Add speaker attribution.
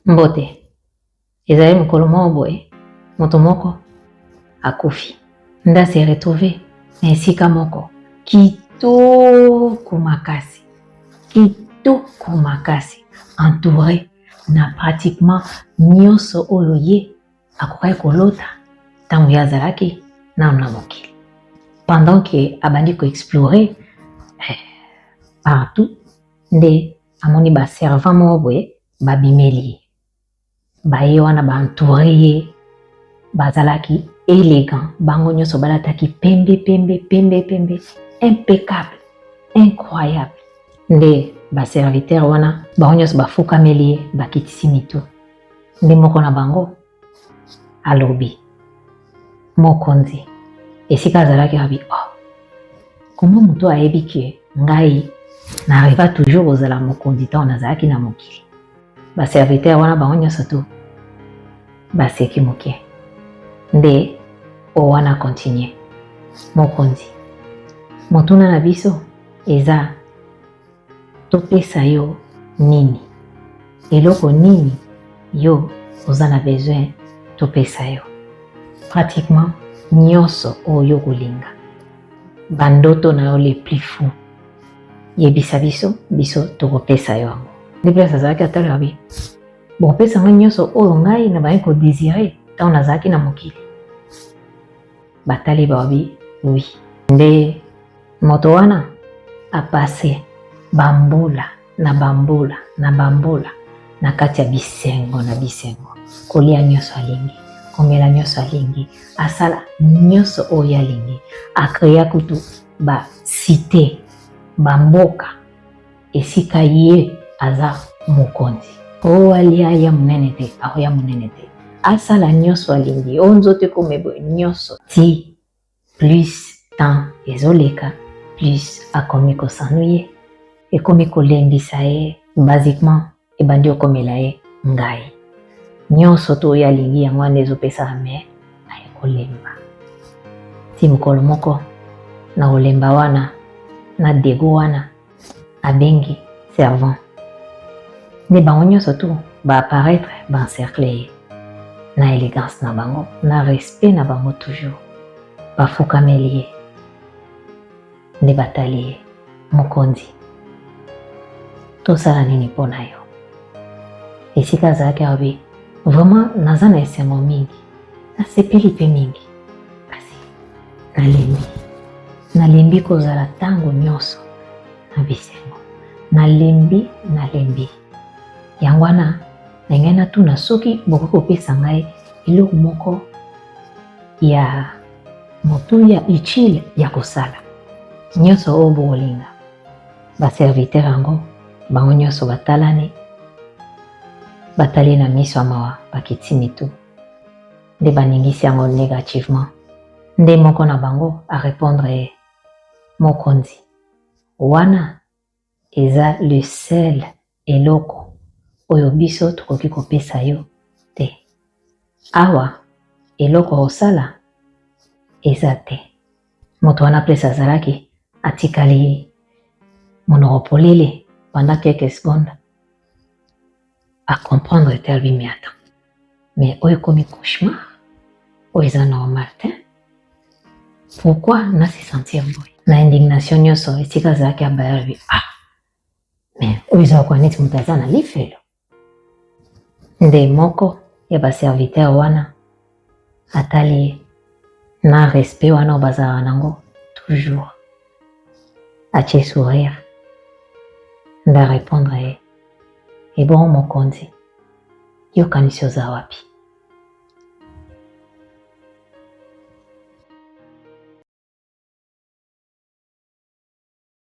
Speaker 1: Mbote. Ezali mokolo moko boye, moto moko akufi nde ase retrouve na esika moko kitoko makasi, kitoko makasi, entouré na pratiquement nyonso oyo ye akokaki kolota ntango ye azalaki nano na mokili. Pendant que abandi ko explorer eh, partout nde amoni ba servant moko boye babimeli ye, baye wana ba entoure ye, bazalaki elegant, bango nyonso balataki pembe pembe pembe pembe, impeccable, incroyable. Nde ba serviteur wana bango nyonso bafukameli ye, bakitisi mitu. Nde moko na bango alobi, mokonzi, esika azalaki abi, oh, koma moto ayebi ke ngai n'arriva toujours kozala mokonzi ntango nazalaki na mokili. Ba serviteur wana bango nyonso tu baseki moke. Nde o wana continue, mokonzi, motuna na biso eza topesa yo nini? Eloko nini yo oza na besoin topesa yo? Pratiquement nyonso oyo okolinga, bandoto na yo les plus fou, yebisa biso, biso tokopesa yo yango. Nde place azalaki atala abi, bokopesa ngai nyonso oyo ngai nabandi kodesire ntango nazalaki na mokili. Batali babi oui. Nde moto wana apase bambula na bambula na bambula na kati ya bisengo na bisengo, kolia nyonso alingi, komela nyonso alingi, asala nyonso oyo alingi, akrea kutu ba cité, bamboka esika ye aza mokonzi. O alia ya monene te, akoya monene te, asala nyonso alingi, o nzoto ekoma boye nyonso ti plus temps ezoleka, plus akomi kosanuye, ekomi kolembisa ye, basiquement ebandi okomela ye ngai nyonso to oyo alingi, yango wana ezopesa me aye kolemba. Ti mokolo moko na kolemba wana na dego wana, abengi servant nde bango nyonso tu ba apparaître, ba encercle ye na élégance na bango, na respect na bango, toujours bafukameli ye. Nde batali ye, mokonzi, tosala nini mpo na yo? Esika azalaki alobi, vraiment naza na esengo mingi, nasepeli mpe mingi, kasi nalembi, nalembi kozala ntango nyonso na bisengo, nalembi, nalembi. Yango wana na ngai natuna soki bokoki kopesa ngai eloko moko ya motuya utile ya kosala nyonso oyo bokolinga. Baserviteur yango bango nyonso batalani, batali na miso ya mawa, bakiti mitu, nde baningisi yango négativement. Nde moko na bango arépondre ye, mokonzi, wana eza le seul eloko oyo biso tokoki kopesa yo te. Awa eloko osala eza te. Moto wana place azalaki atikali monoko polele pendant quelques secondes, acomprendre te, alobi, mais attends, mais oyo ekomi cauchemar, oyo eza normal te, pourquoi nasi sentir boye? Na indignation nyonso, esika azalaki abaya, alobi, ah, mais oyo eza kwa neti moto aza na lifelo. Nde moko ya baserviteur wana atali ye na respect wana oyo bazalaka nango toujours, atie sourire, nde arépondre ye, ebongo mokonzi, yokanisi oza wapi?